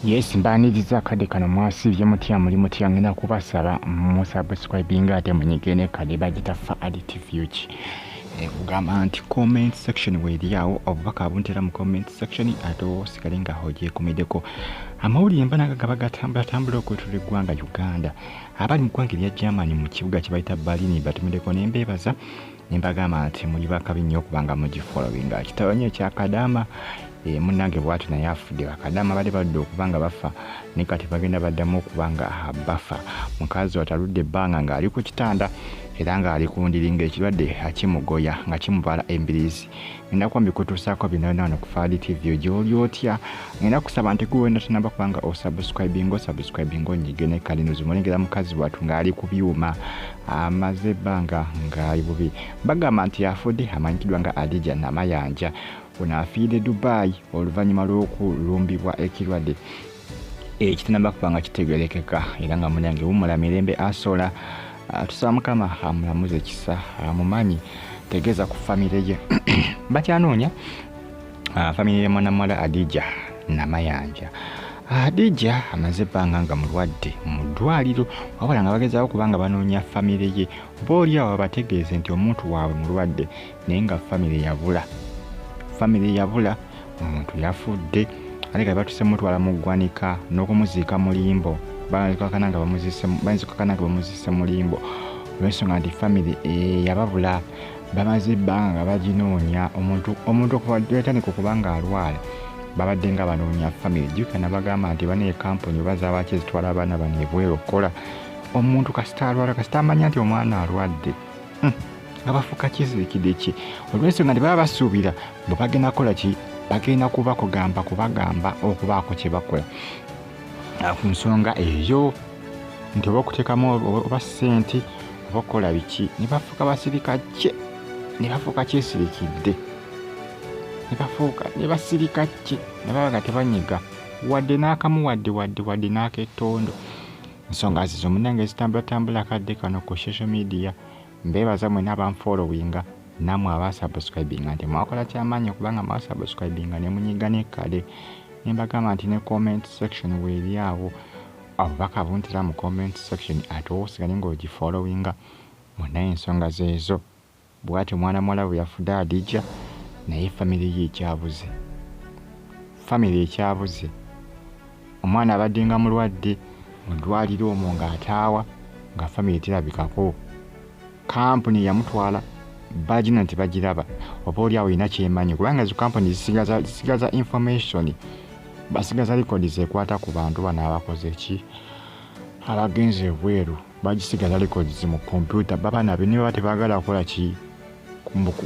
Yes, mbaniriza akadde kano. Mwasibye mutya? Muli mutya? Ngenda kubasaba musubscribinga ate munyige ne kade bagita Fuad TV. Kugamba nti comment section weeri awo, obubaka buntera mu comment section, ate osigale nga ogyekumiddeko amawulire mbanaga gaba gatambulatambula okwetula eggwanga Uganda. Abali mu ggwanga erya Germany mu kibuga kye bayita Berlin batumiddeko nembeebaza nembagamba nti muli bakabi nnyo okubanga mugifollowinga. Kitabo nnyo ekya Kadama, munnange bw'atyo naye afudde. Bakadama bali badde okuba nga bafa, naye kati bagenda baddamu okuba nga bafa. Mukazi wataludde ebbanga ng'ali ku kitanda era ng'ali ku ndiri ng'ekirwadde akimugoya nga kimubala embiriizi. Ngenda kuba mbikutuusaako bino byonna wano ku Fuad TV. Gy'oli otya? Ngenda kusaba nti gwe wenda tonaba kubanga osubscribinga, osubscribinga, onyige ne kalinuzi. Mulengera mukazi wattu ng'ali ku byuma, amaze ebbanga ng'ali bubi. Bagamba nti afudde amanyikiddwa nga Adija Namayanja. Ono afiiridde Dubai oluvannyuma lw'okulumbibwa ekirwadde ekitanaba kuba nga kitegeerekeka, era nga munange wummula mirembe asola. Tusaba Mukama amulamuze ekisa, amumanyi. Tegeeza ku famire ye bakyanoonya famire ya mwana muwala Adija Namayanja. Adija amaze ebbanga nga mulwadde mu ddwaliro, wabula nga bagezaako kubanga banoonya famire ye, oba oli awo babategeeze nti omuntu waabwe mulwadde, naye nga famire yabula, famire yabula. Omuntu yafudde ate nga batuse mutwala mu ggwanika n'okumuziika mu limbo. Bayinza okukakana nga bamuziise mu limbo olw'ensonga nti famire yababula. Bamaze ebbanga nga baginoonya. Omuntu okuva yatandika okuba nga alwala, babadde nga banoonya famire. Jjukira nabagamba nti bano ekampuni oba zaabaki ezitwala abaana bano ebweru okukola, omuntu kasita alwala, kasita amanya nti omwana alwadde, nga bafuuka kizirikidde ki, olw'ensonga nti baba basuubira bwe bagenda kukola ki, bagenda kuba kugamba kubagamba okubaako kye bakola ku nsonga eyo, nti oba okuteekamu oba ssente oba okukola biki, ne bafuuka basirika kye, ne bafuuka kyesirikidde, ne bafuuka ne basirika kye, ne baba nga tebanyiga wadde n'akamu, wadde n'ak'ettondo. Ensonga zizo munnange zitambulatambula akadde kano ku social media. Mbeebaza mwenna abanfollowinga nammwe abasubscribinga nti mwakola kyamaanyi okubanga mwasubscribinga ne munyiga n'ekkale. Ne mbagamba nti ne comment section weeri awo, obubaka buntera mu comment section, ate osigale ng'ogifollowinga. Munnaye ensonga zeezo. Bw'atyo mwana muwala bwe yafudde Adija, naye famire ye ekyabuze, famire ekyabuze. Omwana abadde nga mulwadde mu ddwaliro omwo ng'ataawa, nga famire terabikako. Kampuni yamutwala bagina nti bagiraba, oba oli awo erina kyemanyi, kubanga ezo kampuni zisigaza information, basigaza records ekwata ku bantu bano abakoze ki, abagenze ebweru. Bagisigaza records mu kompyuta, baba nabyo ne baba tebaagala kukola ki,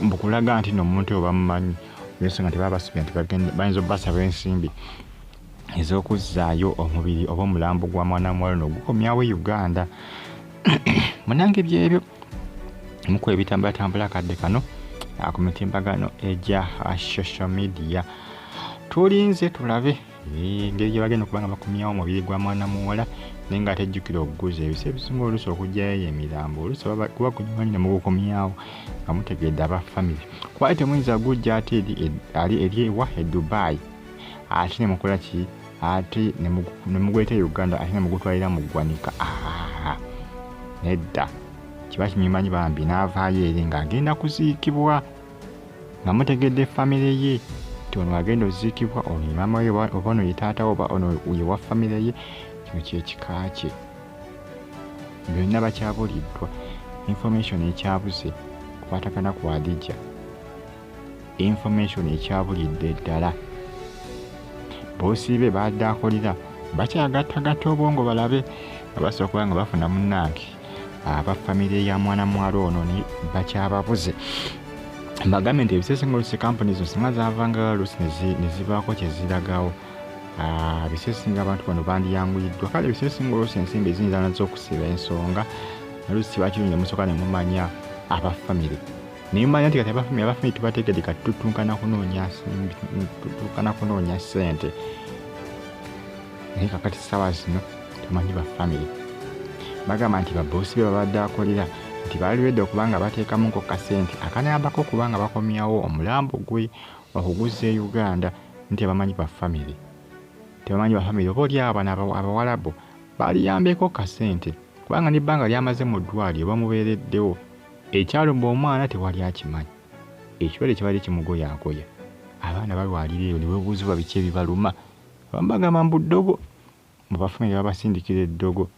mbukulaga nti n'omuntu oyo bamumanyi, olw'ensonga nti baba basuubira nti bayinza obbasaba ensimbi ez'okuzzaayo omubiri oba omulambo gwa mwana muwala ono ogukomyawo e Uganda. Munange byebyo muku ebitambulatambula akadde kano ku mitimbagano egya social media. Tulinze tulabe engeri gye bagenda okuba nga bakomyawo omubiri gwa mwana muwala, naye nga atejjukira okuguza ebiseera ebisinga oluusi okuggyayo emirambo, oluusi kuba kunywanyi ne mugukomyawo nga mutegedde aba famire, kuba temuyinza gujja ate ali eri ewa e Dubai, ate ne mukola ki, ate ne muguleeta e Uganda, ate ne mugutwalira mu ggwanika. Nedda, kiba kinyumanyi bambi n'avaayo eri ng'agenda kuziikibwa nga mutegedde famire ye nti ono agenda oziikibwa, ono ye maama we, oba ono ye taata we, oba ono ye wa famire ye, kino kye kika kye. Byonna bakyabuliddwa, information ekyabuze kukwatagana ku Adija, information ekyabulidde ddala. Boosi be baadde akolera bakyagattagatta obwongo balabe nga basobola okuba nga bafuna munnange aba famire ya mwana muwala ono, ne bakyababuze. Mbagambe nti ebiseera ebisinga oluusi kampuni zino singa zaavanga oluusi ne zibaako kye ziragawo, ebiseera ebisinga abantu bano bandiyanguyiddwa. Kale ebiseera ebisinga oluusi ensimbi ziyinza nazo okusiba ensonga, oluusi kiba kirungi ne musooka ne mumanya aba famire, naye mumanya nti kati abafamire tubategedde, kati tutuukana kunoonya nsimbi, tutuukana kunoonya ssente, naye kakati ssaawa zino tumanyi ba famire. Bagamba nti baboosi be babadde akolera nti baali ready okuba nga bateekamuko kasente akanayambako okuba nga bakomyawo omulambo gwe okuguzza e Uganda, nti abamanyi ba famire. Tebamanyi bafamire oba oli awo bano abawalabu baliyambyeko kasente, kubanga n'ebbanga lyamaze mu ddwaliro bamubeereddewo. Ekyalumba omwana tewali akimanyi, ekirwadde kibadde kimugoyaagoya. Abaana balwalira eyo ne weebuuzibwa biki ebibaluma. Abamu bagamba mbu ddogo, mbu bafamire babasindikira eddogo,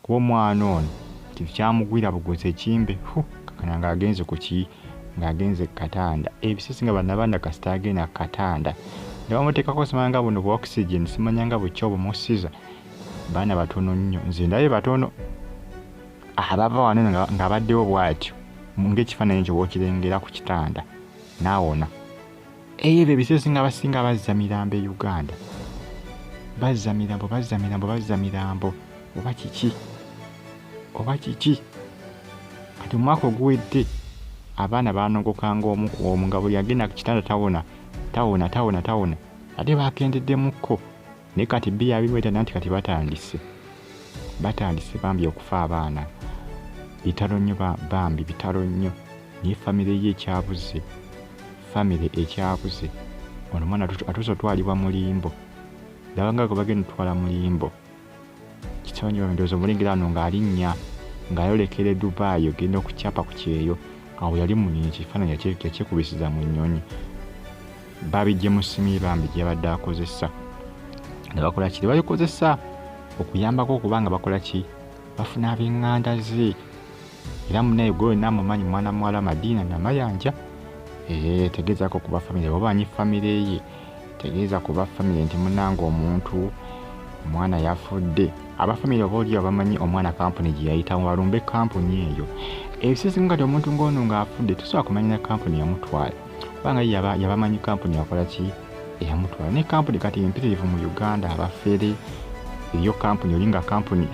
kuba omwana ono kintu kyamugwira buguzi ekimbe kakana ng'agenze ku ki, ng'agenze ku katanda. Ebisesi nga bannabaana kasita agenda ku katanda ne bamuteekako simanya nga buno bu oxygen, simanya nga buki obumusiza. Baana batono nnyo, nze ndabye batono abava wano ng'abaddewo bw'atyo ng'ekifaananyi ekyo bw'okirengera ku kitanda n'awona. Ebyo ebisesi nga basinga bazza mirambo e Uganda, bazza mirambo, bazza mirambo, bazza mirambo, oba kiki, oba kiki. Kati omwaka oguwedde abaana baanogokanga omu ku omu nga buli agenda ku kitanda tawona, tawona, tawona, tawona, ate bakendeddemukko. Naye kati 2025 nti kati batandise, batandise bambi okufa abaana. Bitalo nnyo bambi, bitalo nnyo. Naye famire ye ekyabuze, famire ekyabuze. Ono omwana atuuse otwalibwa mu limbo, ndaba nga gwe bagenda otwala mu limbo. Kitalo nnyo bambi, ndowooza omulengera wano ng'alinnya ng'ayolekera e Dubai ogenda okukyapa ku kyeyo. Awo yali mu nnyonyi, ekifaananyi yakyekubisiza mu nnyonyi. Babiggye mu ssimu ye bambi gye yabadde akozesa. Ne bakola ki? Ne babikozesa okuyambako okuba nga bakola ki? Bafuna ab'eŋŋanda ze. Era munnaye gwe wenna amumanyi mwana muwala Madina Namayanja, tegeezaako ku bafamire oba omanyi famire ye, tegeeza ku bafamire nti munnange omuntu omwana yafudde. Abafamire oba oli abamanyi omwana kampuni gye yayitamu balumbe kampuni eyo. Ebiseera kati omuntu ng'ono ng'afudde tosobola kumanya na kampuni yamutwala, kubanga ye yabamanyi kampuni yakola ki eyamutwala. Ne kampuni kati empitirivu mu Uganda abafere, eriyo kampuni oli nga kampuni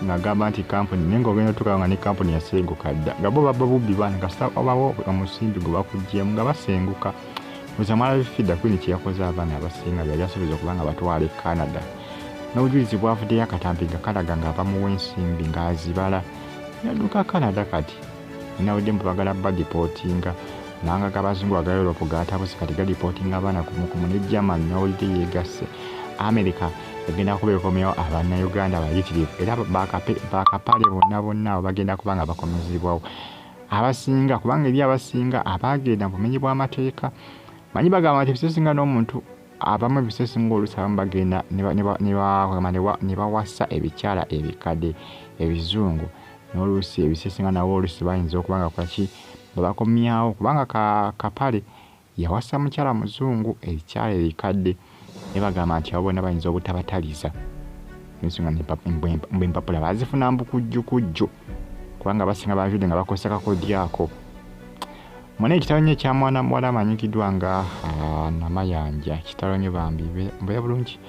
ng'agamba nti kampuni, naye ng'ogenda otuuka nga ne kampuni yasenguka dda, nga bo babba bubbi baana kasita obawo omusimbi gwe bakuggyemu nga basenguka. Muza mwala Fida Queen kye yakoze abaana abasinga yali asuubiza okuba nga batwala e Canada. N'obujulizi bwavuddeyo akatambi nga kalaga nga bamuwa ensimbi ng'azibala. Yadduka Canada kati. Nawudde mbu baagala badipootinga. Amawanga g'abazungu aga Europe gaatabuse kati gadipootinga abaana kumukumu, ne Germany n'owulidde yeegasse. America egenda kuba ekomyewo Abannayuganda abayitirivu era bakapale bonna bonna abo bagenda kuba nga bakomezebwawo. Abasinga kubanga eri abasinga abaagenda mu bumenyi bw'amateeka. Manyi bagamba nti ebiseera ebisinga n'omuntu abamu ebiseera ebisinga oluusi abamu bagenda ne bawasa ebikyala ebikadde ebizungu, n'oluusi ebiseera ebisinga nabo oluusi bayinza okuba nga bakola ki, babakomyawo kubanga Kapale yawasa mukyala muzungu ebikyala ebikadde, naye bagamba nti abo bonna bayinza obutabataliza. Ensonga mbu empapula baazifuna mbukujjukujju kubanga abasinga baajudde nga bakozesa kakodyo ako. Mwana ekitalo nnyo ekya mwana muwala amanyikiddwa nga Namayanja, kitalo nnyo bambi, mbeera bulungi.